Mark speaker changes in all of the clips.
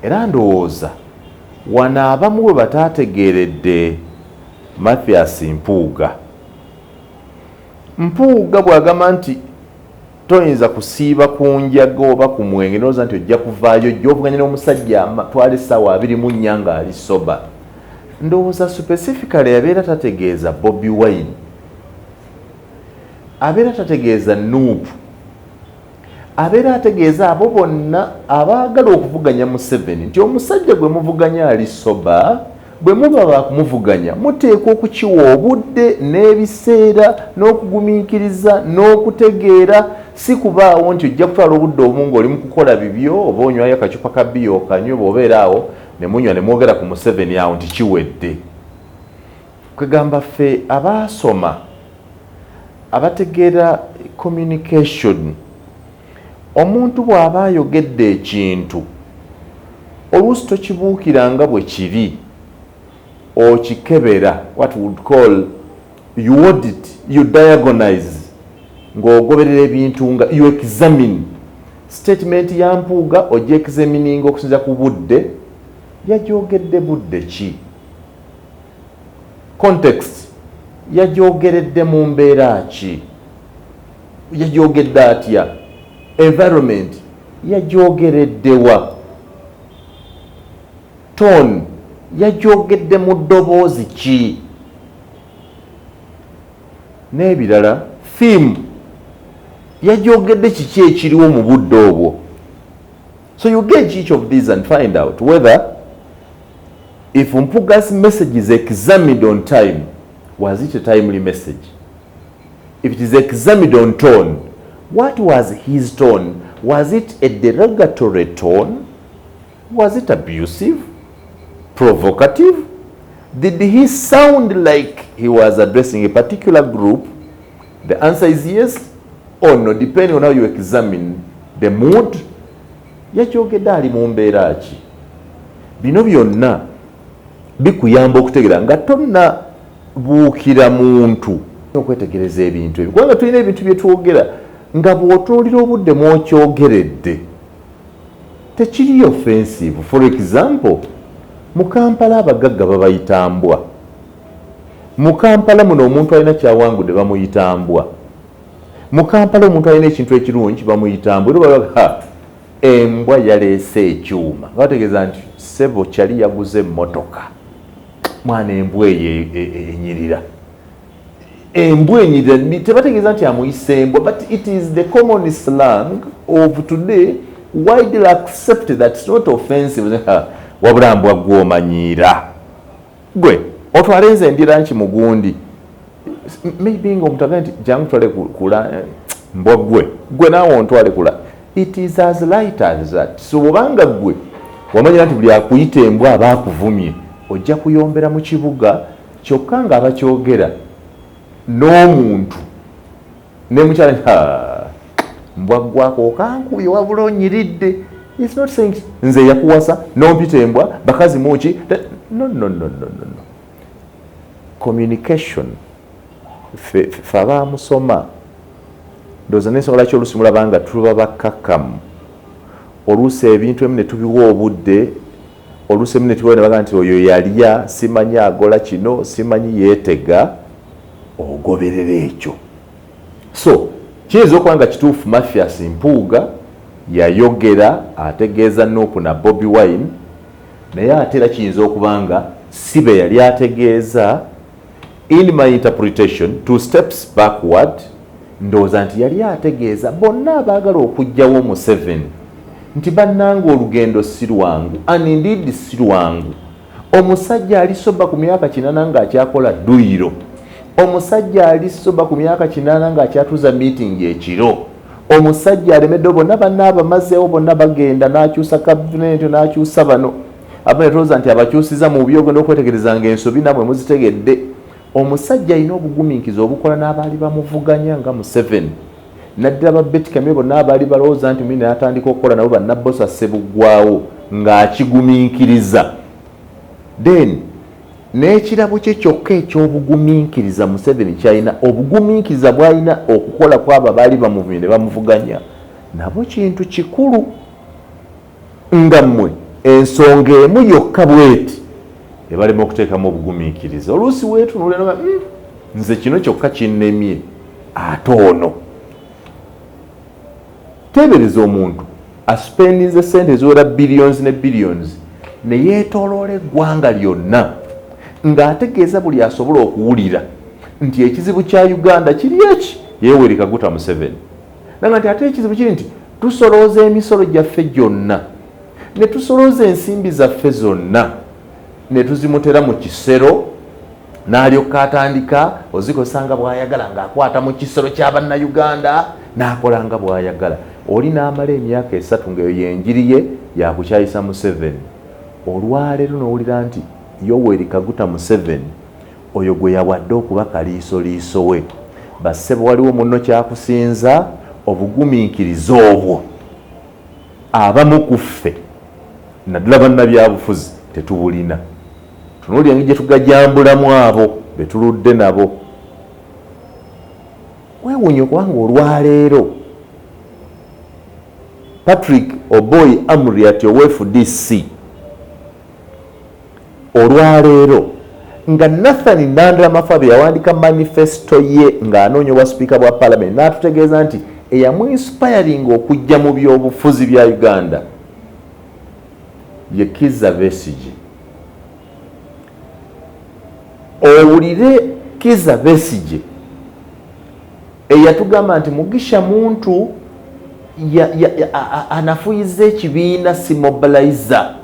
Speaker 1: Era ndowooza wano abamu bwe bataategeeredde Mathias Mpuuga. Mpuuga bw'agamba nti toyinza kusiiba ku njaga oba ku mwenge, ndowooza nti ojja kuvaayo ojja ovuganya n'omusajja atwala essaawa 24 ng'ali sober. Ndowooza specifically abeera tategeeza Bobi Wine, abeera tategeeza NUP, abeera ategeeza abo bonna abaagala okuvuganya Museveni, nti omusajja gwe muvuganya ali sober. Bwe muba bakumuvuganya, muteekwa okukiwa obudde n'ebiseera n'okugumiikiriza n'okutegeera, si kubaawo nti ojja kutwala obudde obumu ng'oli mu kukola bibyo, oba onywayo akacupa ka bbiya okanywe, bw'obeera awo ne munywa ne mwogera ku Museveni, awo nti kiwedde. Kwegamba ffe abaasoma, abategeera communication, omuntu bw'aba ayogedde ekintu, oluusi tokibuukiranga bwe kiri, okikebera, what would call you audit, you diagnose, ng'ogoberera ebintu, nga you examine statement ya Mpuuga, ojja examininga okusinza ku budde yagyogedde, budde ki, context, yagyogeredde mu mbeera ki, yagyogedde atya, environment, yagyogereddewa, tone, yagyogedde mu ddoboozi ki, n'ebirala, theme, yagyogedde kiki ekiriwo mu budde obwo. So you gauge each of these and find out whether, if Mpuuga's message is examined on time, was it a timely message? If it is examined on tone, what was his tone? Was it a derogatory tone? Was it abusive, provocative? Did he sound like he was addressing a particular group? The answer is yes or no, depending on how you examine the mood. Yakyogedde ali mu mbeera ki? Bino byonna bikuyamba okutegeera nga tonnabuukira muntu, okwetegereza ebintu ebyo, kubanga tulina ebintu bye twogera nga bw'otuulira obudde mwokyogeredde tekiri offensive. For example, mu Kampala abagagga babayita mbwa. Mu Kampala muno omuntu alina kyawangudde bamuyita mbwa. Mu Kampala omuntu alina ekintu ekirungi bamuyita mbwa. Era baga embwa yaleese ekyuma, nga bategeeza nti ssebo kyali yaguze emmotoka, mwana embwa eyo enyirira, embwa enyirira. Tebategeeza nti amuyise embwa, but it is the common slang of today, widely accepted, that it's not offensive. Wabula mbwa gwomanyiira gwe otwale nze ndira nki mugundi, maybe nga omuntu agamba nti jangu twale kula mbwa gwe, gwe naawe ontwale kula. It is as light as that. So bwobanga gwe wamanyira nti buli akuyita embwa aba akuvumye, ojja kuyombera mu kibuga, kyokka nga abakyogera n'omuntu ne mukyala, mbwa gwako okankubye, wabula onyiridde. It's not saying nze yakuwasa nompita embwa, bakazi muki. No, no, no, no, no, no. Communication, fe abamusoma, ndowooza n'ensonga lwaki oluusi mulaba nga tuba bakkakkamu, oluusi ebintu ebimu ne tubiwa obudde, oluusi ebimu ne tubiwa ne baga nti oyo yalya, simanyi agola kino, simanyi yeetega, ogoberera ekyo. So kiyinza okuba nga kituufu Mathias Mpuuga yayogera ategeeza NUP na Bobi Wine, naye ate era kiyinza okuba nga si be yali ategeeza. In my interpretation, two steps backward, ndowooza nti yali ategeeza bonna abaagala okuggyawo Museveni, nti bannanga olugendo si lwangu, and indeed si lwangu. Omusajja ali sober ku myaka 80 ng'akyakola dduyiro, omusajja ali sober ku myaka 80 ng'akyatuuza meeting ekiro, omusajja alemeddewo bonna, banna abamazeewo bonna bagenda, n'akyusa kabineti, n'akyusa bano abaetooza nti abakyusiza mu bubi, ogenda okwetegereza nga ensobi namwe muzitegedde. Omusajja alina obugumiikiza obukola n'abaali bamuvuganya nga Museveni, naddala ba Beti Kamya, bonna abaali balowooza nti mini n'atandika okukola nabo, bannabosa Ssebuggwawo, ng'akigumiikiriza. Then n'ekirabo kye kyokka ekyobugumiikiriza Museveni kyalina, obugumiikiriza bw'alina okukola kwabo abaali bamuvumye ne bamuvuganya nabo, kintu kikulu nga mmwe Ensonga emu yokka bweti ebalema okuteekamu obugumiikiriza. Oluusi weetunuulira, nze kino kyokka kinnemye, ate ono teebereza omuntu aspendinze sente eziwera billions ne billions ne yeetooloola eggwanga lyonna ng'ategeeza buli asobola okuwulira nti ekizibu kya Uganda kiri eki, Yoweri Kaguta Museveni, nanga nti ate ekizibu kiri nti tusolooza emisolo gyaffe gyonna ne tusolooza ensimbi zaffe zonna ne tuzimutera mu kisero, n'alyoka atandika ozikozesa nga bw'ayagala, ng'akwata mu kisero ky'abannayuganda n'akola nga bw'ayagala. Oli n'amala emyaka 3 ng'eyo yenjiri ye yakukyayisa Museveni. Olwaleero n'owulira nti Yoweri Kaguta Museveni oyo gwe yawadde okuba kaliisoliiso we. Bassebo, waliwo munno kyakusinza obugumiikiriza obwo abamu ku ffe, naddala bannabyabufuzi, tetubulina. Tunuulira engeri gye tugajambulamu abo be tuludde nabo. Weewuunye okubanga olwaleero Patrick Oboi Amuriat owa FDC, olwaleero nga Nathan Nandala Mafabi yawandika manifesto ye ng'anoonya obwa sipiika bwa parliament, n'atutegeeza nti eyamuinspiringa okujja mu byobufuzi bya Uganda ye Kizza Besigye. Owulire Kizza Besigye eyatugamba nti Mugisha Muntu anafuyiza ekibiina si mobilizer,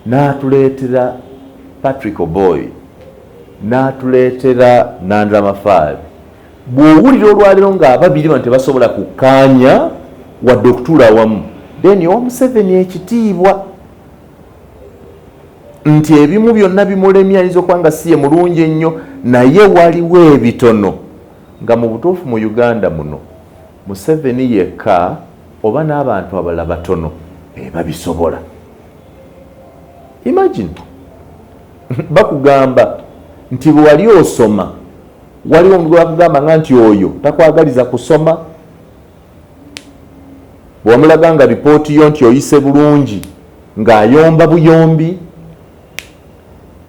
Speaker 1: n'atuleetera Patrick Oboi, n'atuleetera Nandala Mafabi. Bw'owulira olwaleero ng'ababiri bano tebasobola kukkaanya wadde okutuula awamu, then owa Museveni ekitiibwa nti ebimu byonna bimulemye, ayinza okuba nga si ye mulungi ennyo, naye waliwo ebitono nga mu butuufu mu Uganda muno Museveni yekka oba n'abantu abalala batono be babisobola. Imagine bakugamba nti bwe wali osoma waliwo omuntu gwe bakugamba nga nti oyo takwagaliza kusoma, bwe wamulaga nga ripooti yo nti oyise bulungi ng'ayomba buyombi,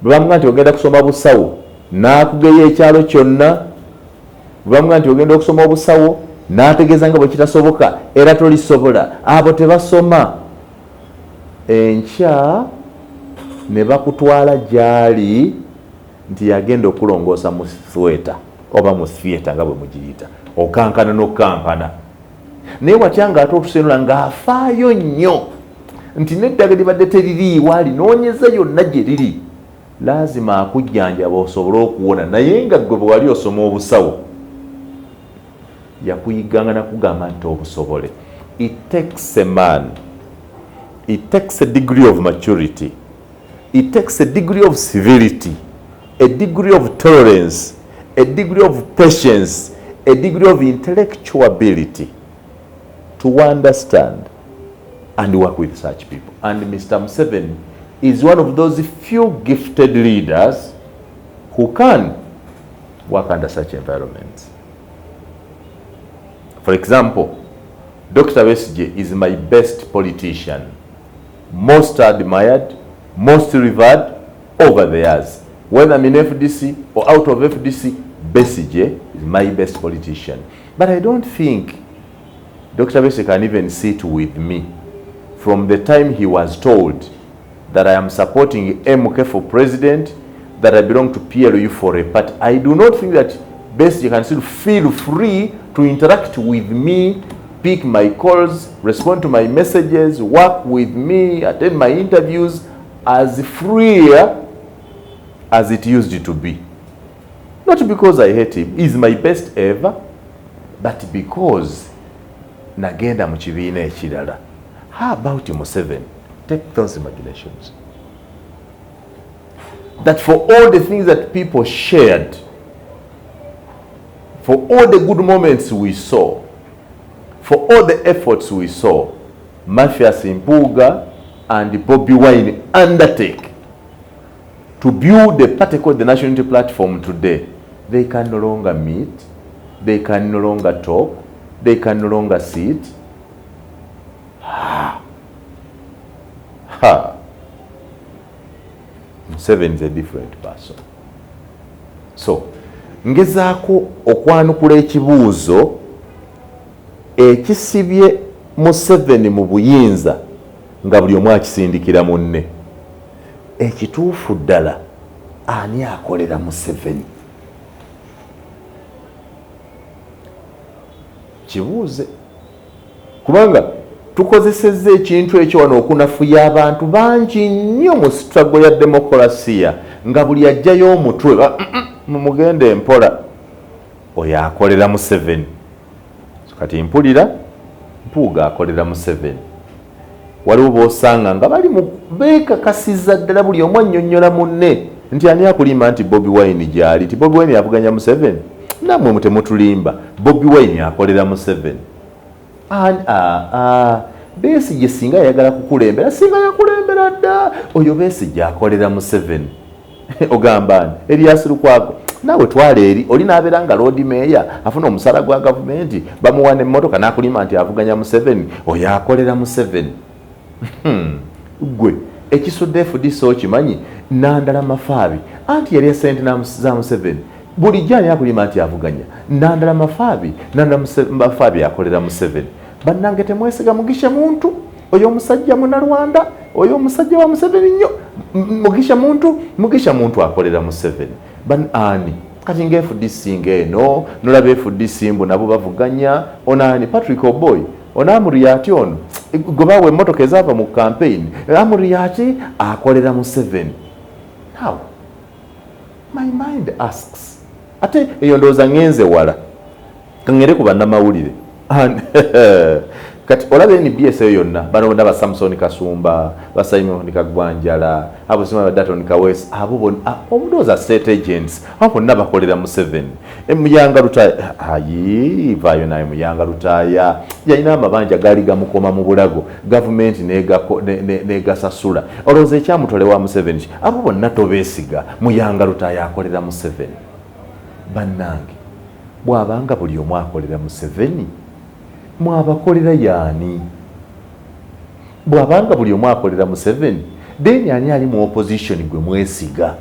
Speaker 1: bwe bamuga nti ogenda kusoma busawo n'akugeya ekyalo kyonna, bwe bamuga nti ogenda okusoma obusawo n'ategeeza nga bwe kitasoboka era tolisobola, abo tebasoma. Enkya ne bakutwala gy'ali nti yagenda okulongoosa mu theatre oba mu theatre nga bwe mugiyita, okankana n'okukankana, naye watya ng'ate otusenula ng'afaayo nnyo nti n'eddagala libadde teririiwo, alinoonyeza yonna gye riri, laazima akujjanjaba osobole okuwona. Naye nga ggwe bwe wali osoma obusawo yakuyiganga nakugamba nti obusobole. It takes a man, it takes a degree of maturity, it takes a degree of civility, a degree of tolerance, a degree of patience, a degree of intellectual ability to understand and work with such people. And Mr. Museveni is one of those few gifted leaders who can work under such environments. For example, Dr. Besigye is my best politician, most admired, most revered over the years. Whether I'm in FDC or out of FDC, Besigye is my best politician. But I don't think Dr. Besigye can even sit with me from the time he was told that I am supporting MK for president, that I belong to PLU for a party. I do not think that Besigye can still feel free to interact with me, pick my calls, respond to my messages, work with me, attend my interviews as free as it used to be. Not because I hate him, he's my best ever, but because nagenda mu kibiina ekirala. How about Museveni? Take those imaginations. That for all the things that people shared, for all the good moments we saw, for all the efforts we saw, Mathias Mpuuga and Bobi Wine undertake to build the party called the National Unity Platform today, they can no longer meet, they can no longer talk, they can no longer sit. Museveni is a different person. So ngezaako okwanukula ekibuuzo ekisibye Museveni mu buyinza nga buli omu akisindikira munne. Ekituufu ddala, ani akolera Museveni? Kibuuze, kubanga tukozesezza ekintu ekyo wano okunafuya abantu bangi nnyo mu struggle ya demokulasiya, nga buli ajjayo omutwe, mumugende empola, oyo akolera Museveni. Kati mpulira Mpuuga akolera Museveni. Waliwo b'osanga nga bali beekakasiza ddala, buli omu annyonnyola munne nti ani akulimba nti Bobi Wine gyali, nti Bobi Wine avuganya Museveni? Nammwe mutemutulimba, Bobi Wine akolera Museveni. Besigye singa yayagala kukulembera, singa yakulembera dda. Oyo Besigye akolera Museveni. Ogamba ni Erias Lukwago, naawe twala eri oli n'abeera nga Lord Mayor, afuna omusala gwa gavumenti, bamuwa n'emmotoka, n'akulima nti avuganya Museveni. Oyo akolera Museveni. Gwe ekisudde FDC okimanyi, Nandala Mafaabi anti yalya sente za Museveni. Bulijjo ani akulima nti avuganya Nandala Mafaabi? Nandala Mafaabi akolera Museveni. Bannange, temwesiga Mugisha Muntu, oyo omusajja Munalwanda, oyo omusajja wa Museveni nnyo. Mugisha Muntu, Mugisha Muntu akolera Museveni. Ani kati nga FDC ng'eno nolaba FDC mbu nabo bavuganya onaani? Patrick Oboy ono, Amuriat ono gwe bawa emmotoka ezaava mu campaign, Amuriat akolera Museveni. Now my mind asks, ate eyo ndowooza ŋŋenze wala, kaŋŋere ku bannamawulire. Kati olaba NBS eyo yonna, bano bonna, ba Samson Kasumba, ba Simon Kagwanjala, abo sima ba Daton Kawes, abo bonna omudooza state agents, abo bonna bakolera Museveni. Muyanga Lutaaya, ayi vaayo naye. Muyanga Lutaaya yalina amabanja gaali gamukoma mu bulago, gavumenti negasasula. Olowooza ekyamutole wa Museveni? Abo bonna tobeesiga. Muyanga Lutaaya akolera Museveni. Bannange, bw'abanga buli omu akolera Museveni, mwabakolera yaani? Bw'abanga buli omu akolera Museveni, then ani ali mu opposition gwe mwesiga?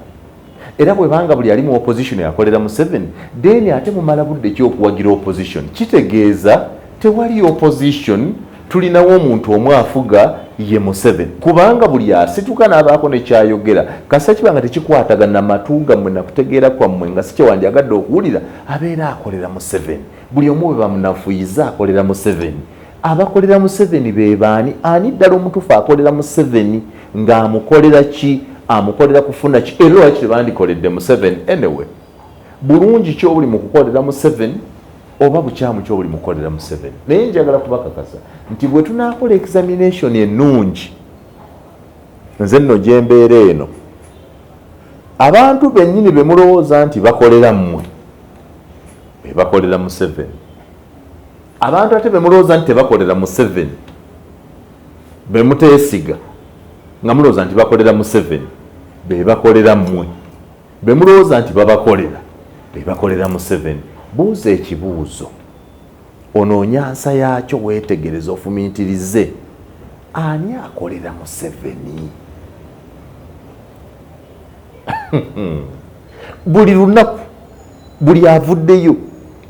Speaker 1: Era bwebanga buli ali mu opposition akolera Museveni, then ate mumala budde ki okuwagira opposition? Kitegeeza tewali opposition, tulinawo omuntu omu afuga, ye Museveni, kubanga buli asituka n'abaako nekyayogera, kasita kiba nga tekikwatagana matu gammwe nakutegeera kwammwe, nga si kyewandyagadde okuwulira, abeera akolera Museveni. Buli omu bwe bamunafuyiza akolera Museveni. Abakolera Museveni be baani? Ani ddala omutuufu akolera Museveni? Ng'amukolera ki? Amukolera kufuna ki? Era lwaki tebandikoledde Museveni anyway? Bulungi ki obuli mu kukolera Museveni, oba bukyamu ki obuli mu kukolera Museveni? Naye njagala kubakakasa nti bwe tunaakola examination ennungi, nze nno gyembeera eno, abantu bennyini be mulowooza nti bakolera mmwe be bakolera Museveni. Abantu ate be mulowooza nti tebakolera Museveni, be muteesiga nga mulowooza nti bakolera Museveni, be bakolera mmwe. Be mulowooza nti babakolera be bakolera Museveni. Buuza ekibuuzo, onoonya answer yaakyo, weetegereze, ofumiitirize: ani akolera Museveni? Buli lunaku, buli avuddeyo,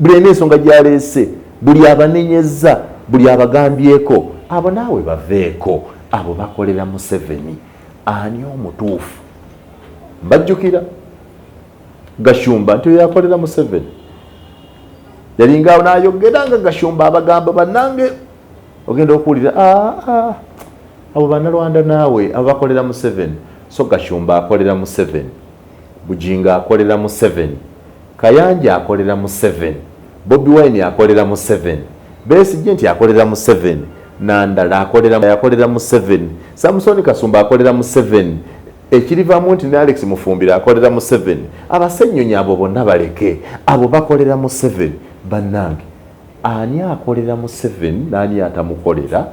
Speaker 1: buli alina ensonga gyaleese, buli abanenyeza, buli abagambyeko, abo naawe baveeko, abo bakolera Museveni. Ani omutuufu? Mbajjukira Gashumba nti oyo akolera Museveni, yalinga nayogera nga Gashumba abagamba, bannange, ogenda okuwulira, ah, ah, abo Bannalwanda naawe, abo bakolera Museveni. So Gashumba akolera Museveni, Bujinga akolera Museveni, Kayanja akolera Museveni, Bobi Wine akolera Museveni, Besigye nti akolera Museveni, Nandala akolera Museveni, Samson Kasumba akolera Museveni, ekirivamu nti ne Alex Mufumbiro akolera Museveni. Abasenyonyi abo bonna baleke, abo bakolera Museveni. Bannange, ani akolera Museveni n'ani atamukolera?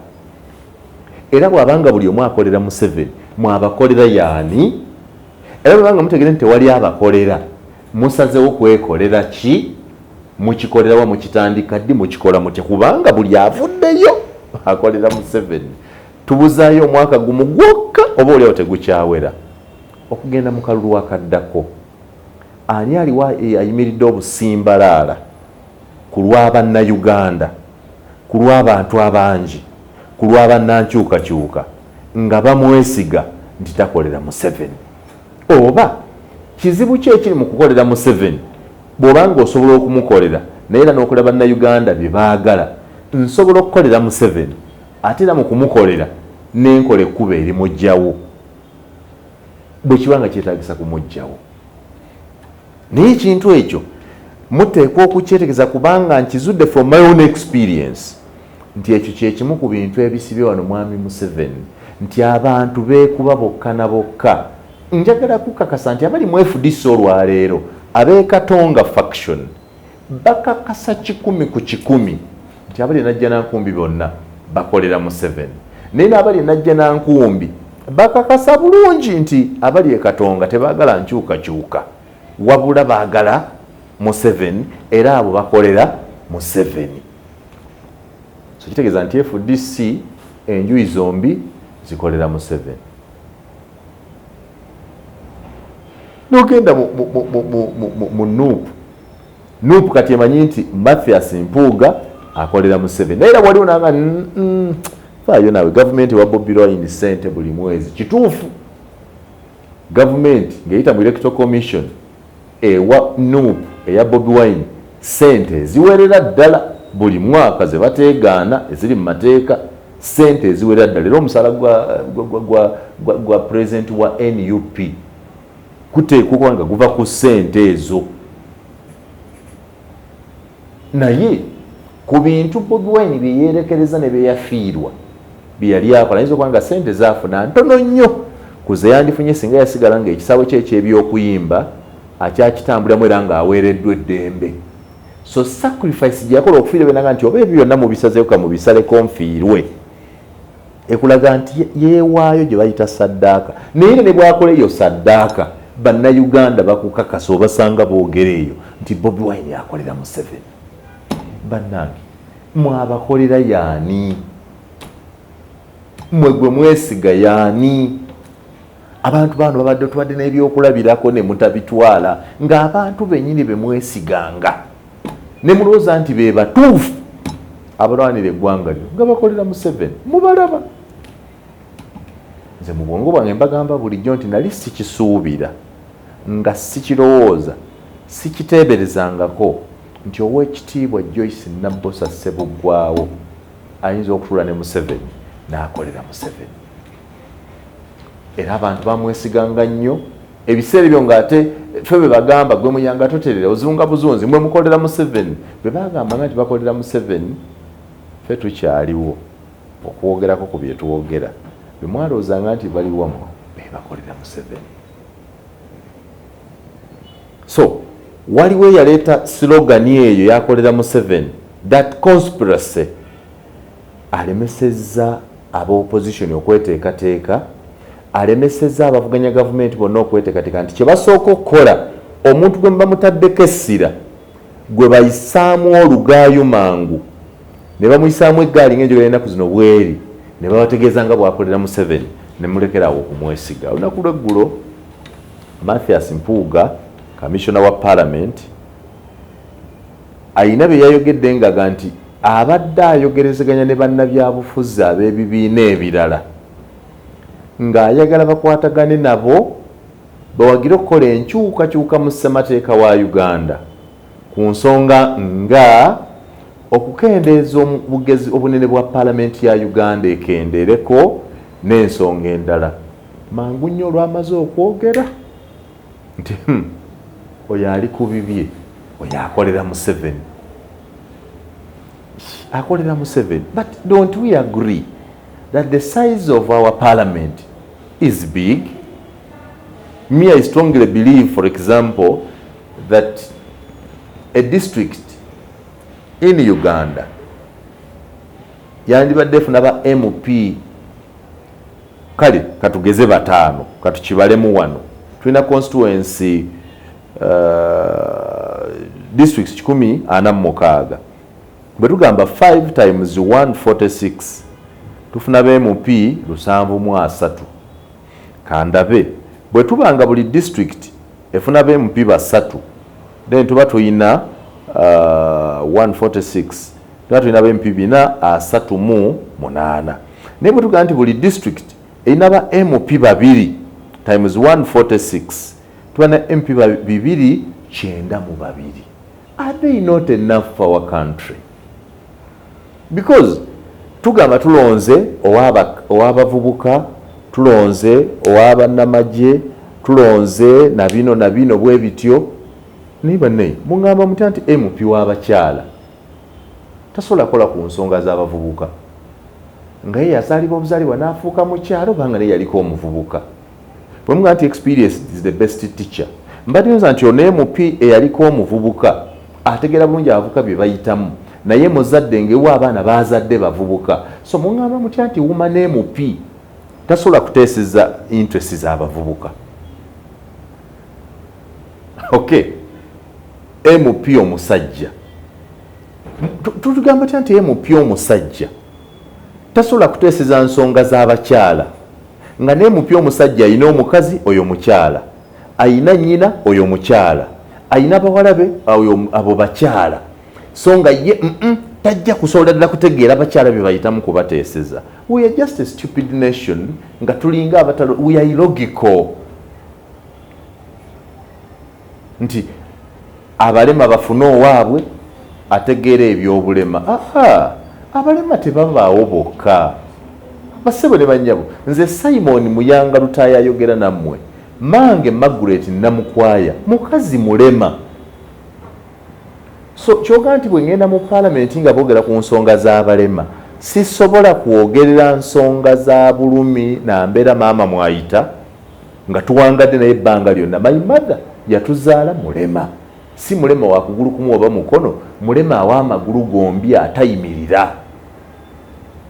Speaker 1: Era bw'abanga buli omu akolera Museveni, mwabakolera yaani? Era bwebanga mutegere nti tewali abakolera, musazewo kwekolera ki? Mukikolerawa? Mukitandika ddi? Mukikola mutya? Kubanga buli avuddeyo akolera Museveni. Tubuzaayo omwaka gumu gwokka, oba oliawo tegukyawera. Okugenda mu kalulu akaddako, ani aliwo ayimiridde obusimbalaala ku lw'Abannayuganda, ku lw'abantu abangi, ku lw'abannankyukakyuka, nga bamwesiga nti takolera Museveni? Oba kizibu ki ekiri mu kukolera Museveni, bw'obanga osobola okumukolera naye era n'okola Bannayuganda bye baagala? Nsobola okukolera Museveni, ate era mu kumukolera nenkola ekkuba erimugjawo bwe kiba nga kyetagisa kumugjawo. Naye ekintu ekyo muteekwa okukyetegeza, kubanga nkizudde from my own experience nti ekyo kyekimu ku bintu ebisibye wano Mwami Museveni, nti abantu beekuba bokka na bokka. Njagala kukakasa nti abali mu FDC olwaleero, ab'e Katonga faction, bakakasa 100% nti abali Najjanankumbi bonna bakolera Museveni, naye n'abali Najjanankumbi bakakasa bulungi nti abali e Katonga tebaagala nkyukakyuka, wabula baagala Museveni, era abo bakolera Museveni. So kitegeeza nti FDC enjuyi zombi zikolera Museveni. Nogenda mu NUP, NUP kati emanyi nti Mathias Mpuuga akolera Museveni, naye era waliwo nanga faayo naawe, gavumenti wa Bobi Wine sente buli mwezi. Kituufu, gavumenti ng'eyita mu Electoral Commission ewa NUP eya Bobi Wine sente eziwerera ddala buli mwaka, ze bateegaana, eziri mu mateeka, sente eziwerera ddala. Era omusaala gwa president wa NUP kuteekwa okuba nga guva ku sente ezo. Naye ku bintu Bobi Wine bye yeerekereza ne byeyafiirwa bye yali akola, ayinza okuba nga sente zaafuna ntono nnyo ku ze yandifunye singa yasigala ng'ekisaawe kye eky'ebyokuyimba akyakitambuliramu era ng'aweereddwa eddembe. So sacrifice gye yakola okufiirwa byenaga nti oba ebyo byonna mubisazeeko, ka mubisaleko nfiirwe, ekulaga nti yeewaayo gye bayita saddaaka. Naye ne bwakola eyo saddaaka, Bannayuganda bakukakasa, obasanga boogera eyo nti Bobi Wine akolera Museveni. Bannange, mwabakolera yaani? Mwe gwe mwesiga yaani? Abantu bano babadde, tubadde n'ebyokulabirako ne mutabitwala, ng'abantu bennyini be mwesiganga ne mulowooza nti be batuufu abalwanira eggwanga lyo, nga bakolera Museveni. Mubalaba. Nze mu bwongo bwange mbagamba bulijjo nti nali sikisuubira, nga sikirowooza, sikiteeberezangako nti Oweekitiibwa Joyce Nabbosa Ssebuggwawo ayinza okutuula ne Museveni n'akolera Museveni. Era abantu bamwesiganga nnyo ebiseera ebyo, ng'ate ffe bwe bagamba, "Gwe muyanga toterera, ozunga buzunzi, mwe mukolera Museveni." Bwe bagambanga nti bakolera Museveni, ffe tukyaliwo okwogerako ku bye twogera. Bwe mwalowoozanga nti bali wamu, be bakolera Museveni. So waliwo eyaleeta slogan eyo, yakolera Museveni. That conspiracy alemesezza aba opposition okweteekateeka, alemesezza abavuganya gavumenti bonna okweteekateeka, nti kyebasooka okukola, omuntu gwe muba mutaddeko essira, gwe bayisaamu olugaayu mangu ne bamuyisaamu eggaali ng'enjogera ennaku zino bweri, ne babategeeza nga bwakolera Museveni, ne mulekerawo okumwesiga. Olunaku lweggulo Mathias Mpuuga, kamishona wa parliament, ayina bye yayogedde ngaga nti abadde ayogerezeganya ne bannabyabufuzi ab'ebibiina ebirala, ng'ayagala bakwatagane nabo bawagire okukola enkyukakyuka mu ssemateeka wa Uganda ku nsonga nga okukendeeza obugezi, obunene bwa paalamenti ya Uganda ekendeereko, n'ensonga endala. Mangu nnyo olwamaze okwogera nti oyo ali ku bibye, oyo akolera Museveni, akolera Museveni. But don't we agree that the size of our parliament is big? Me, I strongly believe, for example, that a district in Uganda yandibadde efuna ba MP, kale katugeze bataano, katukibalemu. Wano tulina constituency, districts 146. Bwe tugamba 5 times 146, tufuna ba MP 730. Kandabe, Bwe tubanga buli district efuna ba MP basatu, then tuba tuyina 146, tuba tulina ba MP 438. Naye bwe tugamba nti buli district erina ba MP babiri times 146, tuba na MP 292. Are they not enough for our country? Because tugamba tulonze ow'abavubuka, tulonze ow'abannamagye, tulonze na bino na bino bwe bityo. Naye bannaye, muŋŋamba mutya nti MP w'abakyala tasobola kukola ku nsonga z'abavubuka, nga ye yazaalibwa obuzaalibwa n'afuuka mukyalo, banga naye yaliko omuvubuka? Bwe mugamba nti experience is the best teacher, mbadde nza nti ono MP eyaliko omuvubuka ategeera bulungi abavubuka bye bayitamu, naye muzadde ngaewa abaana bazadde bavubuka. So muŋŋamba mutya nti woman MP tasobola kuteeseza interest z'abavubuka? Okay, MP omusajja, tutugamba tya nti MP omusajja tasobola kuteeseza nsonga z'abakyala, nga ne MP omusajja ayina omukazi, oyo mukyala, ayina nnyina, oyo mukyala, ayina bawala be, abo bakyala, so nga ye tajja kusobola ddala kutegeera bakyala bye bayitamu kubateeseza? We are just a stupid nation, nga tulinga abatalo. We are illogical nti abalema bafune owaabwe ategeera ebyobulema. Aha, abalema tebabaawo bokka. Basebo ne bannyabo, nze Simon Muyanga Lutaaya ayogera nammwe. Mange Margaret Namukwaya mukazi mulema. So kyoga nti bwe ngenda mu paalamenti nga boogera ku nsonga z'abalema, sisobola kwogerera nsonga za bulumi nambeera maama mwayita nga tuwangadde naye ebbanga lyonna. My mother yatuzaala mulema, si mulema wa kugulu kumu oba mukono, mulema aw'amagulu gombi atayimirira.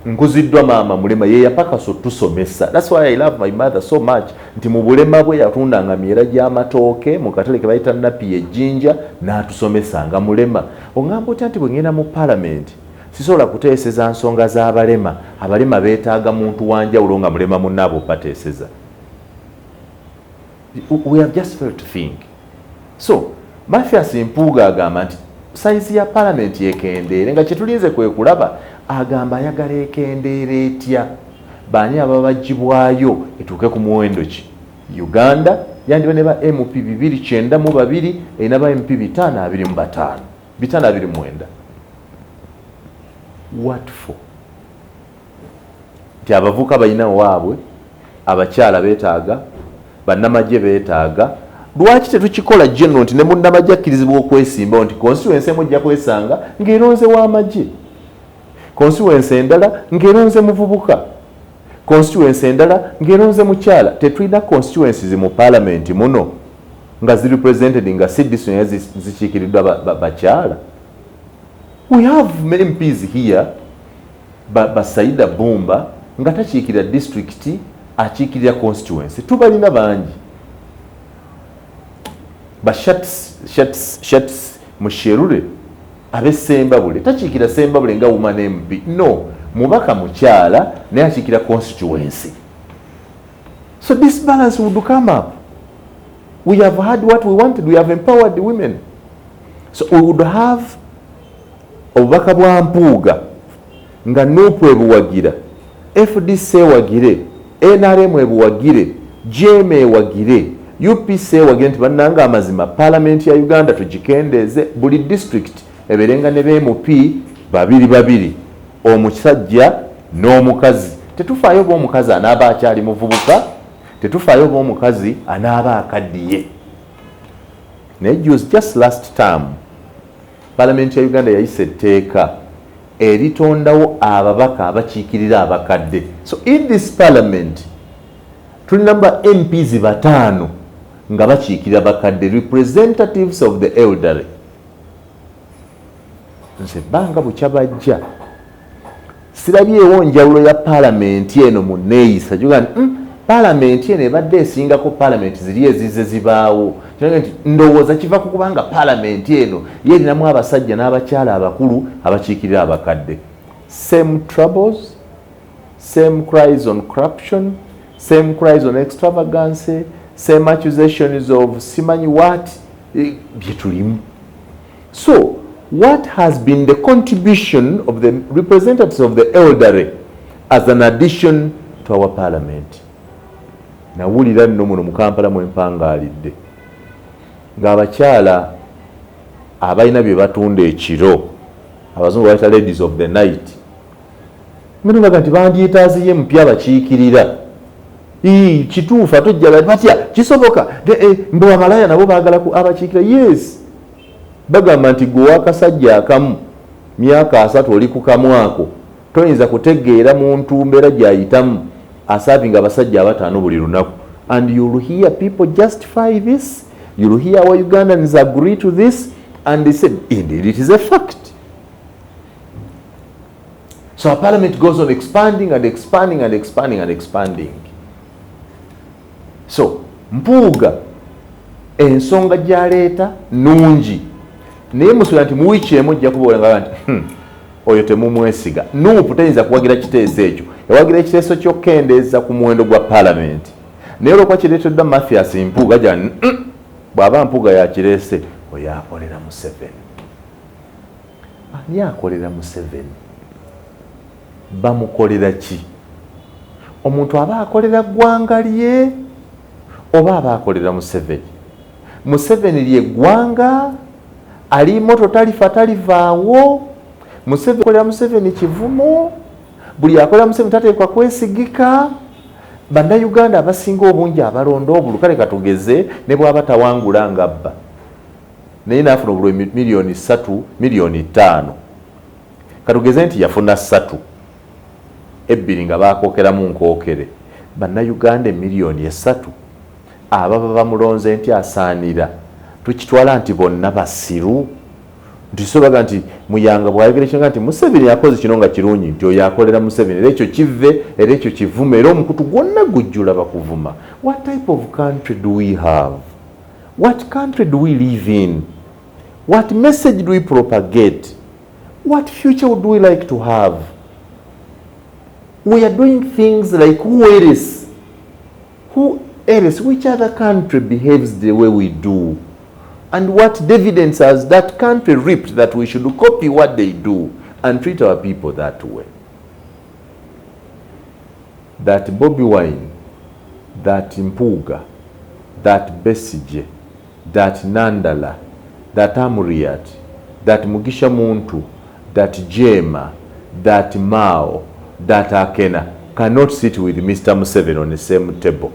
Speaker 1: Nkuziddwa maama mulema, ye yapakasa otusomesa. That's why I love my mother so much, nti mu bulema bwe yatundanga myera gy'amatooke mu katale ke bayita Napi ejjinja n'atusomesa nga mulema. Oŋŋamba otya nti bwe ŋŋenda mu paalamenti sisobola kuteeseza nsonga z'abalema? Abalema beetaaga muntu wanjawulo nga mulema munnaabo bateeseza. We have just failed to think. So Mathias Mpuuga agamba nti size ya paalamenti ekendeere, nga kyetulinze kwe kulaba agamba ayagala ekendeere etya, baani ababa bagibwayo, etuuke ku muwendo ki. Uganda yandiba ne ba MP 292, erina ba MP 525, 529. What for? Nti abavubuka balina waabwe, abakyala beetaaga, bannamagye beetaaga. Lwaki tetukikola general nti ne munnamagye akkirizibwa okwesimbawo, nti constituency emu ojja kwesanga ng'eronze w'amagye, constituency endala ng'eronze muvubuka, constituency endala ng'eronze mukyala? Tetulina constituencies mu parliament muno nga ziri represented, nga si district zikiikiriddwa bakyala. We have MPs here, Basaida Bumba nga takiikirira district, akiikirira constituency. Tubalina bangi, ba Shats Musherure ab'Essembabule, takiikira Sembabule nga woman MP, no mubaka mukyala, naye akiikira constituency. So this balance would come up. We have had what we wanted. We have empowered the women. So we would have obubaka bwa Mpuuga nga NUP ebuwagira, FDC ewagire, NRM ebuwagire, JM ewagire, UPC ewagire, nti bannanga amazima paalamenti ya Uganda tugikendeeze, buli district ebeerenga ne ba MP babiri babiri, omusajja n'omukazi. Tetufaayo oba omukazi anaaba akyali muvubuka, tetufaayo oba omukazi anaaba akaddiye. Naye just last term paalamenti ya Uganda yayisa etteeka eritondawo ababaka abakiikirira abakadde. So in this parliament tulina ba MPs bataano nga bakiikirira bakadde, representatives of the elderly. Nze ebbanga bukya bajja sirabyewo njawulo ya paalamenti eno mu neeyisa juga nti paalamenti eno ebadde esingako paalamenti ziri ezize zibaawo. Kiraga nti ndowooza kiva ku kubanga paalamenti eno ye erinamu abasajja n'abakyala abakulu abakiikirira abakadde. Same troubles, same cries on corruption, same cries on extravagance, same accusations of simanyi what, bye tulimu. So what has been the contribution of the representatives of the elderly as an addition to our parliament? Nawulira nno muno mu Kampala mwempangaalidde ng'abakyala abalina bye batunda ekiro, abazungu bayita ladies of the night, mbenaga nti bandyetaaziye mupya abakiikirira. Kituufu, ate ojja batya kisoboka mbu amalaya nabo baagala abakiikira. Yes, bagamba nti gwe owakasajja akamu myaka 30 oli ku kamwako, toyinza kutegeera muntu mbeera gyayitamu aservinga abasajja abataano buli lunaku. And you'll hear people justify this, you'll hear our Ugandans agree to this, and they said indeed it is a fact. So our parliament goes on expanding and expanding and expanding and expanding. So Mpuuga ensonga gyaleeta nungi, naye musuula nti mu wiiki emu ojja kuba nga nti oyo temumwesiga. NUP teyinza kuwagira kiteeso ekyo, ewagira ekiteeso ky'okukendeeza ku muwendo gwa palamenti, naye olwokuba kireeteddwa Mathias Mpuuga ja bw'aba Mpuuga yakireese, oyo akolera Museveni. Ani akolera Museveni? Bamukolera ki? Omuntu aba akolera ggwanga lye oba aba akolera Museveni? Museveni lyeggwanga ali moto, talifa, talivaawo. Museveni akolera Museveni kivumo, buli akolera Museveni tateekwa kwesigika. Bannayuganda abasinga obungi abalonda obulu, kale katugeze ne bwaba tawangula nga bba, naye naafuna obulwa miliyoni 3, miliyoni 5, katugeze nti yafuna 3, 2 nga bakookeramu nkookere. Bannayuganda emiliyoni 3 ababa bamulonze nti asaanira, tukitwala nti bonna basiru? Nti sobaga nti Muyanga bwayogera kinga nti Museveni akoze kino nga kirungi, nti oyo akolera Museveni, era ekyo kive, era ekyo kivume, era omukutu gwonna gujjula bakuvuma. What type of country do we have? What country do we live in? What message do we propagate? What future would we like to have? We are doing things like who else? Who else? Which other country behaves the way we do? And what dividends has that country reaped that we should copy what they do and treat our people that way? That Bobi Wine, that Mpuuga, that Besigye, that Nandala, that Amuriat, that Mugisha Muntu, that Jema, that Mao, that Akena cannot sit with Mr. Museveni on the same table.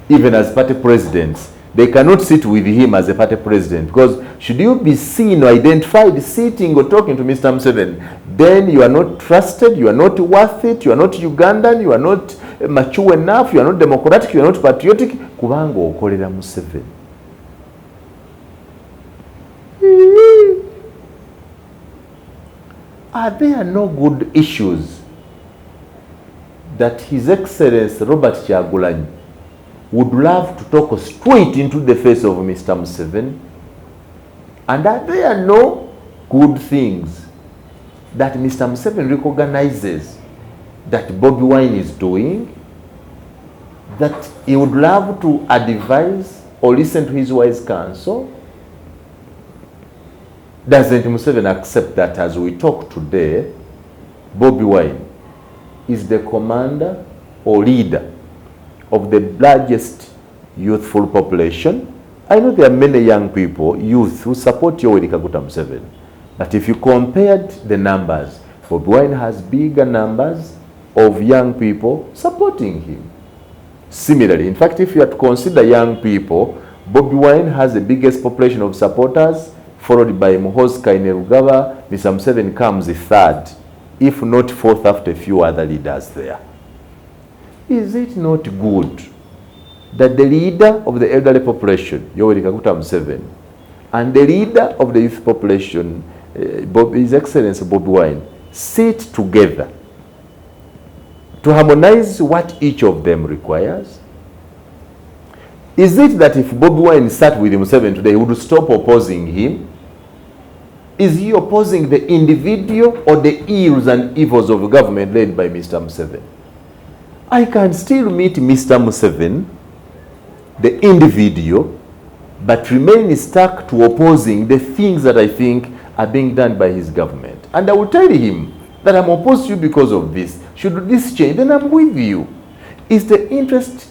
Speaker 1: Even as party presidents, they cannot sit with him as a party president, because should you be seen or identified sitting or talking to Mr. Museveni, then you are not trusted, you are not worth it, you are not Ugandan, you are not mature enough, you are not democratic, you are not patriotic, kubanga okolera Museveni. Are there no good issues that His Excellency Robert Kyagulanyi would love to talk straight into the face of Mr. Museveni? And are there no good things that Mr. Museveni recognizes that Bobi Wine is doing, that he would love to advise or listen to his wise counsel? Doesn't Museveni accept that as we talk today, Bobi Wine is the commander or leader of the largest youthful population? I know there are many young people, youth, who support Yoweri Kaguta Museveni. But if you compared the numbers, Bobi Wine has bigger numbers of young people supporting him. Similarly, in fact, if you are to consider young people, Bobi Wine has the biggest population of supporters, followed by Muhoozi Kainerugaba. Mr. Museveni comes third, if not fourth, after a few other leaders there. Is it not good that the leader of the elderly population, Yoweri Kaguta Museveni, and the leader of the youth population, His Excellency Bobi Wine, sit together to harmonize what each of them requires? Is it that if Bobi Wine sat with Museveni today, he would stop opposing him? Is he opposing the individual or the ills and evils of government led by Mr. Museveni? I can still meet Mr. Museveni the individual, but remain stuck to opposing the things that I think are being done by his government. And I will tell him that I'm opposed to you because of this. Should this change, then I'm with you. Is the interest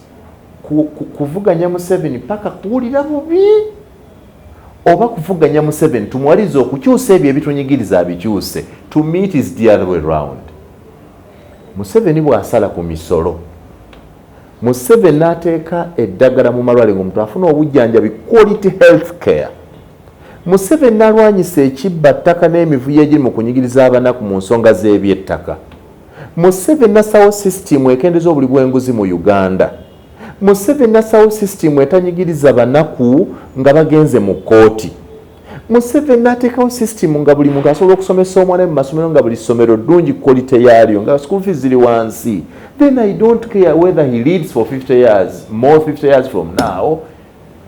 Speaker 1: kuvuganya Museveni paka kuwulira bubi, oba kuvuganya Museveni tumuwalize okukyusa ebyo ebitunyigiriza abikyuse? To me, it is the other way round. Museveni bw'asala ku misolo, Museveni n'ateeka eddagala mu malwaliro ng'omuntu afuna obujjanjabi, quality health care, Museveni n'alwanyisa ekibba ttaka n'emivuyo egiri mu kunyigiriza abanaku mu nsonga z'ebyettaka, Museveni n'assawo sisitimu ekendeza obuli bw'enguzi mu Uganda, Museveni n'assawo sisitimu etanyigiriza banaku nga bagenze mu kkooti, Museveni n'ateekawo sisitimu nga buli muntu asobola okusomesa omwana mu masomero, nga buli ssomero ddungi quality yaalyo, nga school fees ziri wansi, then I don't care whether he leads for 50 years more, 50 years from now,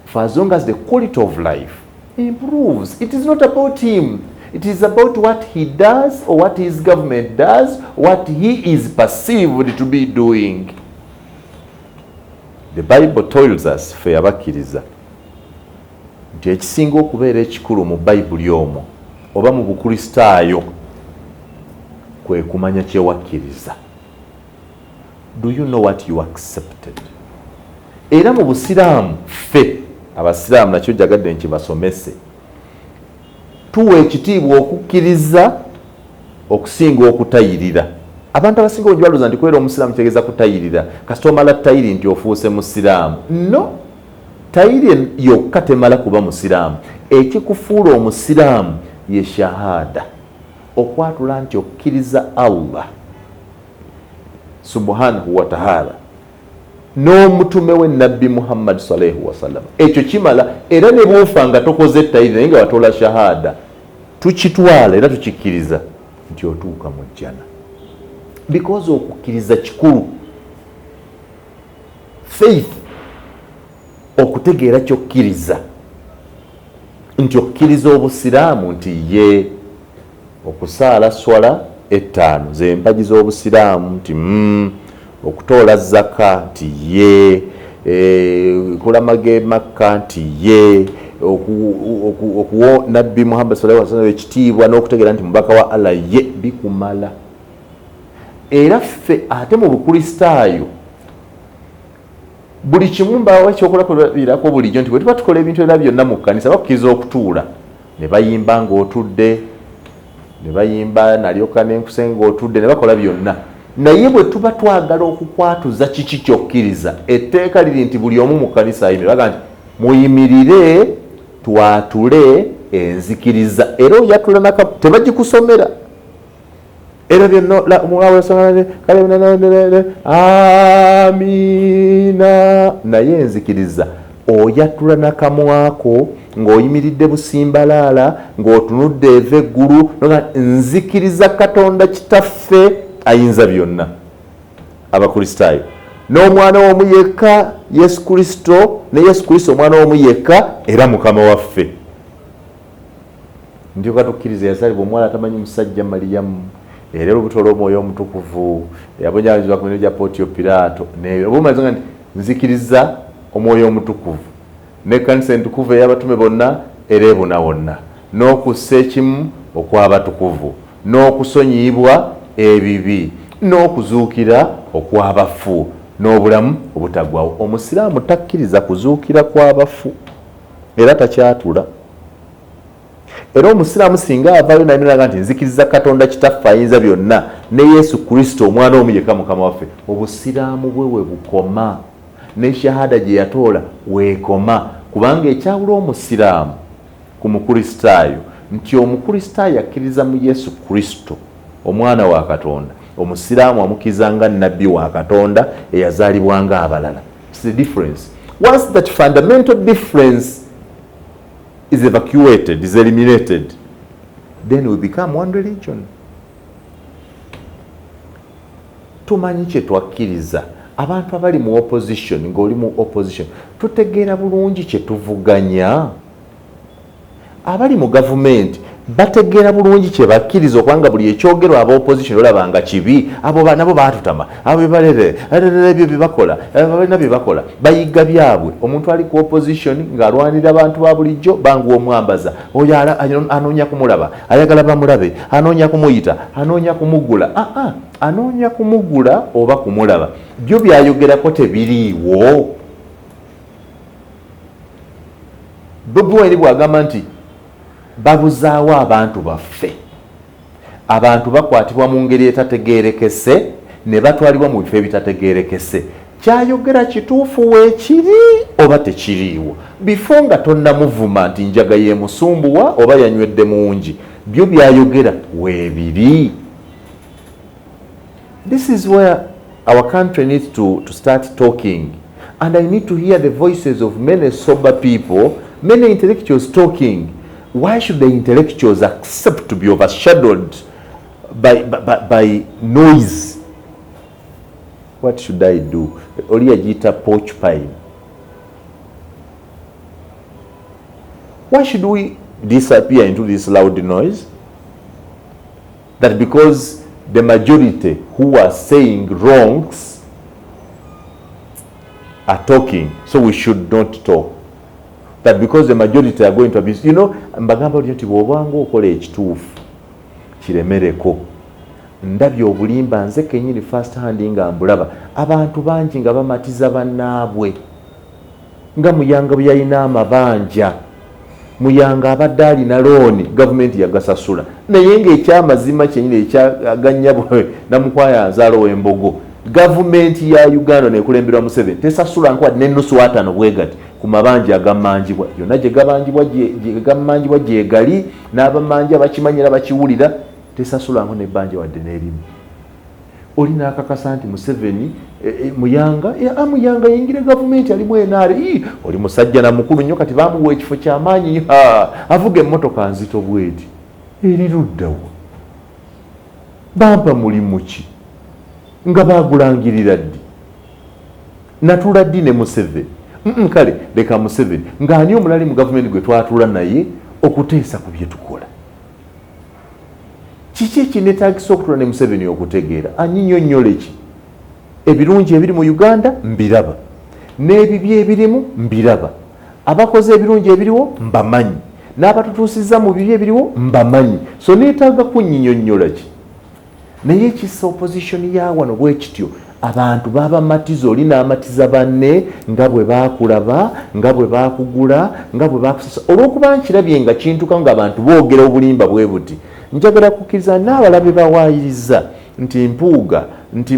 Speaker 1: for as long as the quality of life improves. It is not about him. It is about what he does or what his government does, what he is perceived to be doing. The Bible tells us, ffe abakkiriza, nti ekisinga okubeera ekikulu mu Bayibuli omwo oba mu Bukristaayo kwe kumanya kyewakkiriza. Do you know what you accepted? Era mu Busiraamu, ffe Abasiraamu nakyo jagadde nkibasomese, tuwa ekitiibwa okukkiriza okusinga okutayirira. Abantu abasinga obungi balowooza nti kubeera omusiraamu kitegeeza kutayirira, kasita omala tayiri nti ofuuse musiraamu. No, tayiri yokka temala kuba musiraamu. Ekikufuula omusiraamu ye shahada, okwatula nti okkiriza Allah subhanahu wataala n'omutume we Nabbi Muhammad salaihi wasallam. Ekyo kimala. Era ne bwofa nga tokoze tayiri naye nga watoola shahada, tukitwala era tukikkiriza nti otuuka mu jjana, because okukkiriza kikulu. Faith, okutegeera kyokkiriza, nti okkiriza Obusiraamu, nti ye okusaala swala ettaano zempagi z'Obusiraamu, nti okutoola zaka, nti ye kulamaga Emakka, nti ye okuwa Nabbi Muhammad sallallahu alaihi wasallam ekitiibwa n'okutegeera nti mubaka wa Allah, ye bikumala. Era ffe ate mu Bukristaayo buli kimu mbawo ekyokulabirako bulijjo nti bwe tuba tukola ebintu era byonna mu kkanisa, bakukkiriza okutuula ne bayimba ng'otudde, ne bayimba nalyoka nenkuse ng'otudde, ne bakola byonna. Naye bwe tuba twagala okukwatuza kiki kyokkiriza, etteeka liri nti buli omu mu kkanisa ayimirira. Baga nti muyimirire twatule enzikiriza, era oyatula naka tebagikusomera. Era byonna, amiina, naye enzikiriza oyatula nakamwako ng'oyimiridde busimbalaala, ng'otunudde eva eggulu, nzikiriza Katonda Kitaffe ayinza byonna, Abakristaayo, n'omwana omu yekka Yesu Kristo, ne Yesu Kristo omwana omu yekka era Mukama waffe. Ndyoka tukkiriza yazaalibwa omuwala atamanyi musajja Maliyamu, era olubuto olw'Omwoyo Omutukuvu, yabonyabonyezebwa ku mirimu gya Potiyo Piraato. Oba nti nzikiriza Omwoyo Omutukuvu n'ekkanisa entukuvu ey'abatume bonna era ebuna wonna, n'okussa ekimu okw'abatukuvu, n'okusonyiyibwa ebibi, n'okuzuukira okw'abafu, n'obulamu obutaggwawo. Omusiraamu takkiriza kuzuukira kw'abafu era takyatula. Era omusiraamu singa avaayo nayimiranga nti nzikiriza Katonda Kitaffe ayinza byonna ne Yesu Kristo omwana omu yekka Mukama waffe, obusiraamu bwe we bukoma, ne shahada gye yatoola weekoma, kubanga ekyawula omusiraamu ku Mukristaayo nti Omukristaayo akkiriza mu Yesu Kristo omwana wa Katonda, omusiraamu amukkiriza nga nabbi wa Katonda eyazaalibwa nga abalala. It's the difference. Once that fundamental difference is evacuated, is eliminated, then we become one religion. Tumanyi kye twakkiriza. Abantu abali mu opposition, ng'oli mu opposition, tutegeera bulungi kye tuvuganya. Abali mu gavumenti Bategeera bulungi kye bakkiriza, okubanga buli ekyogerwa aba opposition olaba nga kibi. Abo nabo baatutama, abo bebalere ebyo byebakola, balina bye bakola, bayiga byabwe. Omuntu ali ku opposition ng'alwanirira abantu ba bulijjo, banguwa omwambaza oyo, anoonya kumulaba, ayagala bamulabe, anoonya kumuyita, anoonya kumugula, aa anoonya kumugula oba kumulaba. Byo byayogerako tebiriiwo. Bobi Wine bw'agamba nti babuzaawo abantu baffe, abantu bakwatibwa mu ngeri etategerekese ne batwalibwa mu bifo ebitategerekese, kyayogera kituufu weekiri oba tekiriiwo? Bifo nga tonnamuvuma nti njaga yemusumbuwa oba yanywedde mungi, byo byayogera weebiri. This is where our country needs to start talking, and I need to hear the voices of many sober people, many intellectuals talking. Why should the intellectuals accept to be overshadowed by noise? What should I do? Oli yagiyita porcupine. Why should we disappear into this loud noise? That because the majority who are saying wrongs are talking, so we should not talk. That because the majority are going to abuse. Mbagamba oli nti bw'obanga okola ekituufu kiremereko. Ndabye obulimba nze kenyini first hand nga mbulaba, abantu bangi nga bamatiza bannaabwe, nga Muyanga bwe yalina amabanja. Muyanga abadde alina looni, gavumenti yagasasula, naye ngaekyamazima kyenyini ekyaganyabwe Namukwaya nzaalo w'embogo, gavumenti ya Uganda nekulemberwa Museveni tesasula nkuwadde nenusu ataano bwegati ku mabanja agamanjibwa. Yonna gye gabanjibwa, gamanjibwa gyegali n'abamanja bakimanyira, bakiwulira, tesasulanko nebbanja wadde n'erimu. Oli n'akakasa nti Museveni Muyanga, Muyanga yingira gavumenti, alimu NRA, oli musajja na mukulu nnyo, kati bamuwa ekifo kyamaanyi, avuga emmotoka nzito bweti, eri luddawa? Bampa mulimu ki? Nga bagulangirira ddi? Natula ddi ne Museveni? Kale leka Museveni, ng'ani omulali mu gavumenti gwe twatula naye okuteesa ku bye tukola? Kiki ekinetagisa okutula ne Museveni okutegeera anyinyonnyola ki? Ebirungi ebiri mu Uganda mbiraba, n'ebibi ebirimu mbiraba. Abakoze ebirungi ebiriwo mbamanyi, n'abatutuusizza mu bibi ebiriwo mbamanyi, so neetaaga kunyinyonnyola ki? Naye ekisa opposition ya wano bwe kityo, abantu babamatiza, oli n'amatiza banne nga bwe bakulaba, nga bwe bakugula, nga bwe bakusasa. Olw'okuba nkirabye nga kintuka nga abantu boogera obulimba bwe buti, njagala kukkiriza n'abalabe bawaayiriza nti Mpuuga, nti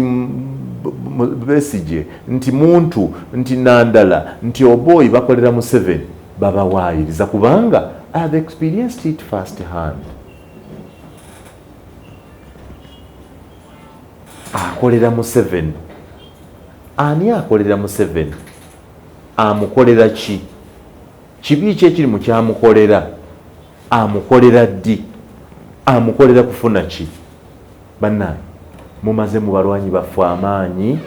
Speaker 1: Besigye, nti Muntu, nti Nandala, nti Oboi bakolera Museveni. Babawaayiriza kubanga I have experienced it first hand. Akolera Museveni ani? Akolera Museveni amukolera ki? Kibi ki ekiri mu kyamukolera? Amukolera ddi? Amukolera kufuna ki? Bannange, mumaze mu balwanyi baffe amaanyi,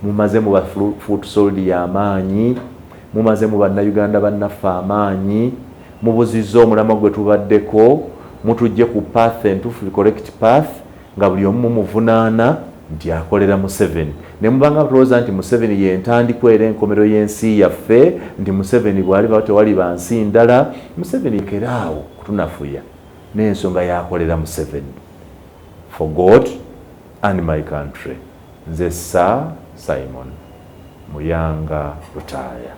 Speaker 1: mumaze mu ba foot soldier amaanyi, mumaze mu bannayuganda bannaffe amaanyi, mubuzizza omulamwa gwe tubaddeko, mutujje ku path entuufu, correct path, nga buli omu mumuvunaana nti akolera Museveni, ne mubanga tulowooza nti Museveni yentandikwa era enkomero y'ensi yaffe, nti Museveni bw'aliba tewali bansi ndala. Museveni keraawo kutunafuya n'ensonga yakolera Museveni. For God and my country, nze Sir Simon Muyanga Lutaaya.